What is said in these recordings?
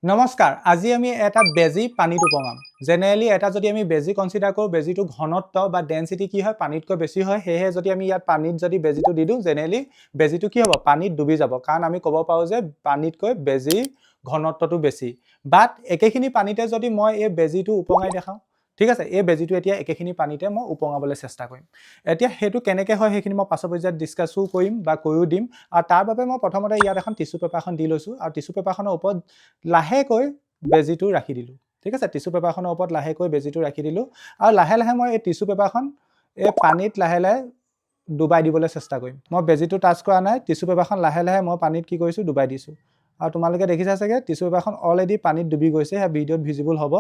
নমস্কাৰ। আজি আমি এটা বেজী পানীত উপঙাম। জেনেৰেলি এটা যদি আমি বেজী কনচিডাৰ কৰোঁ, বেজীটো ঘনত্ব বা ডেঞ্চিটি কি হয়? পানীতকৈ বেছি হয়। সেয়েহে যদি আমি ইয়াত পানীত যদি বেজীটো দি দিওঁ, জেনেৰেলি বেজীটো কি হ'ব? পানীত ডুবি যাব। কাৰণ আমি ক'ব পাৰোঁ যে পানীতকৈ বেজীৰ ঘনত্বটো বেছি। বাট একেখিনি পানীতে যদি মই এই বেজীটো উপঙাই দেখাওঁ, ঠিক আছে, এই বেজীটো এতিয়া একেখিনি পানীতে মই উপঙাবলৈ চেষ্টা কৰিম। এতিয়া সেইটো কেনেকৈ হয়, সেইখিনি মই পাছৰ পৰ্যায়ত ডিছকাছো কৰিম বা কৈও দিম। আৰু তাৰ বাবে মই প্ৰথমতে ইয়াত এখন টিচু পেপাৰখন দি লৈছোঁ আৰু টিচু পেপাৰখনৰ ওপৰত লাহেকৈ বেজীটো ৰাখি দিলোঁ। ঠিক আছে, টিচু পেপাৰখনৰ ওপৰত লাহেকৈ বেজীটো ৰাখি দিলোঁ আৰু লাহে লাহে মই এই টিচু পেপাৰখন এই পানীত লাহে লাহে ডুবাই দিবলৈ চেষ্টা কৰিম। মই বেজীটো টাচ কৰা নাই। টিচু পেপাৰখন লাহে লাহে মই পানীত কি কৰিছোঁ? ডুবাই দিছোঁ। আৰু তোমালোকে দেখিছা চাগে, টিচু পেপাৰখন অলৰেডি পানীত ডুবি গৈছে। সেয়া ভিডিঅ'ত ভিজিবল হ'ব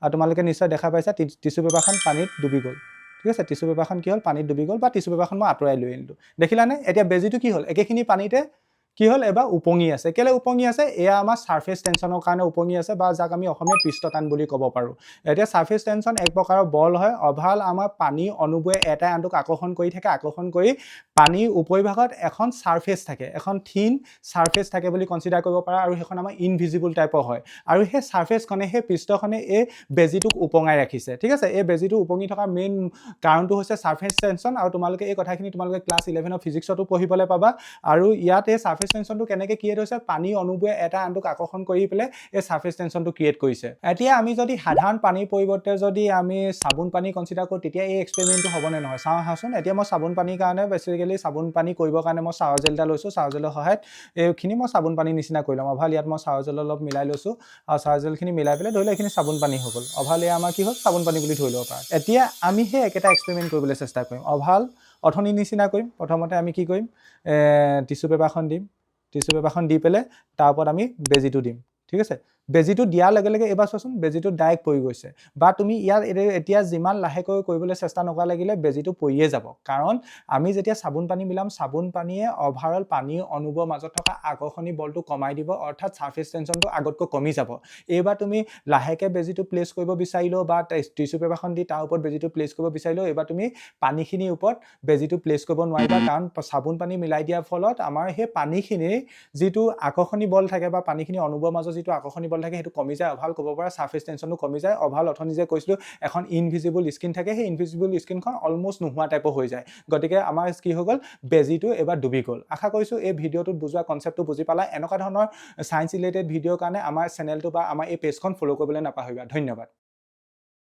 আৰু তোমালোকে নিশ্চয় দেখা পাইছা, টিচু পেপাৰখন পানীত ডুবি গ'ল। ঠিক আছে, টিচু পেপাৰখন কি হ'ল? পানীত ডুবি গ'ল বা টিচু পেপাৰখন মই আঁতৰাই লৈ আনিলোঁ। দেখিলানে? এতিয়া বেজীটো কি হ'ল? একেখিনি পানীতে কি হ'ল? এবাৰ উপঙি আছে। কেলৈ উপঙি আছে? এয়া আমাৰ ছাৰ্ফেচ টেনশ্যনৰ কাৰণে উপঙি আছে বা যাক আমি অসমীয়াত পৃষ্ঠটান বুলি ক'ব পাৰোঁ। এতিয়া ছাৰ্ফেচ টেনশ্যন এক প্ৰকাৰৰ বল হয়। অভাৰঅল আমাৰ পানী অণুবোৰে এটাই আনটোক আকৰ্ষণ কৰি থাকে। আকৰ্ষণ কৰি পানীৰ উপৰিভাগত এখন ছাৰ্ফেচ থাকে, এখন থিন ছাৰ্ফেচ থাকে বুলি কনচিডাৰ কৰিব পাৰা আৰু সেইখন আমাৰ ইনভিজিবল টাইপৰ হয়। আৰু সেই ছাৰ্ফেচখনে, সেই পৃষ্ঠখনে এই বেজীটোক উপঙাই ৰাখিছে। ঠিক আছে, এই বেজীটো উপঙি থকাৰ মেইন কাৰণটো হৈছে ছাৰ্ফেচ টেনশ্যন। আৰু তোমালোকে এই কথাখিনি তোমালোকে ক্লাছ 11ৰ ফিজিক্সতো পঢ়িবলৈ পাবা। আৰু ইয়াত এই ছাৰ্ফেচ টেনশ্যনটো কেনেকৈ ক্ৰিয়েট হৈছে? পানী অণুবোৰে এটা আনটোক আকৰ্ষণ কৰি পেলাই এই ছাৰ্ফেচ টেনশ্যনটো ক্ৰিয়েট কৰিছে। এতিয়া আমি যদি সাধাৰণ পানীৰ পৰিৱৰ্তে যদি আমি চাবোন পানী কনচিডাৰ কৰোঁ, তেতিয়া এই এক্সপেৰিমেণ্টটো হ'বনে নহয় চাওঁ আহাচোন। এতিয়া মই চাবোন পানীৰ কাৰণে, বেচিকেলি চাবোন পানী কৰিবৰ কাৰণে মই চাৱাৰ জেল এটা লৈছোঁ। চাৱাৰ জেলৰ সহায়ত এইখিনি মই চাবোন পানীৰ নিচিনা কৰি ল'ম। অভাৰঅল ইয়াত মই চাৱাৰ জেল অলপ মিলাই লৈছোঁ আৰু চাৱাৰ জেলখিনি মিলাই পেলাই ধৰি লওঁ এইখিনি চাবোন পানী হৈ গ'ল। অভাৰঅল এয়া আমাৰ কি হ'ল? চাবোন পানী বুলি ধৰি ল'ব পাৰা। এতিয়া আমি সেই একেটা এক্সপেৰিমেণ্ট কৰিবলৈ চেষ্টা কৰিম। অভাৰঅল অথনি নিচিনা কৰিম। প্ৰথমতে আমি কি কৰিম? টিচু পেপাৰখন দিম। টিচু পেপাৰখন দি পেলাই তাৰ ওপৰত আমি বেজীটো দিম। ঠিক আছে, বেজীটো দিয়াৰ লগে লগে এইবাৰ চোৱাচোন, বেজীটো ডাইৰেক্ট পৰি গৈছে। বা তুমি ইয়াত এতিয়া যিমান লাহেকৈ কৰিবলৈ চেষ্টা নকৰা লাগিলে বেজীটো পৰিয়ে যাব। কাৰণ আমি যেতিয়া চাবোন পানী মিলাম, চাবোন পানীয়ে অভাৰঅল পানীৰ অণুবোৰৰ মাজত থকা আকৰ্ষণী বলটো কমাই দিব, অৰ্থাৎ ছাৰ্ফেচ টেনশ্যনটো আগতকৈ কমি যাব। এইবাৰ তুমি লাহেকৈ বেজীটো প্লেচ কৰিব বিচাৰিলেও বা টিচু পেপাৰখন দি তাৰ ওপৰত বেজীটো প্লেচ কৰিব বিচাৰিলেও এইবাৰ তুমি পানীখিনিৰ ওপৰত বেজীটো প্লেচ কৰিব নোৱাৰিবা। কাৰণ চাবোন পানী মিলাই দিয়াৰ ফলত আমাৰ সেই পানীখিনিৰ যিটো আকৰ্ষণী বল থাকে বা পানীখিনি অণুবোৰৰ মাজত যিটো আকৰ্ষণী বল থাকে, সেইটো কমি যায়। অভাৰঅল ক'ব পৰা ছাৰ্ফেচ টেনশ্যনটো কমি যায়। অভাৰঅল অথনি যে কৈছিলোঁ এখন ইনভিজিবল স্কিন থাকে, সেই ইনভিজিবল স্কিনখন অলমষ্ট নোহোৱা টাইপৰ হৈ যায়। গতিকে আমাৰ কি হৈ গ'ল? বেজীটো এইবাৰ ডুবি গ'ল। আশা কৰিছোঁ এই ভিডিঅ'টোত বুজোৱা কনচেপ্টটো বুজি পালা। এনেকুৱা ধৰণৰ ছায়েন্স ৰিলেটেড ভিডিঅ'ৰ কাৰণে আমাৰ চেনেলটো বা আমাৰ এই পেজখন ফ'ল' কৰিবলৈ নাপাহৰিবা। ধন্যবাদ।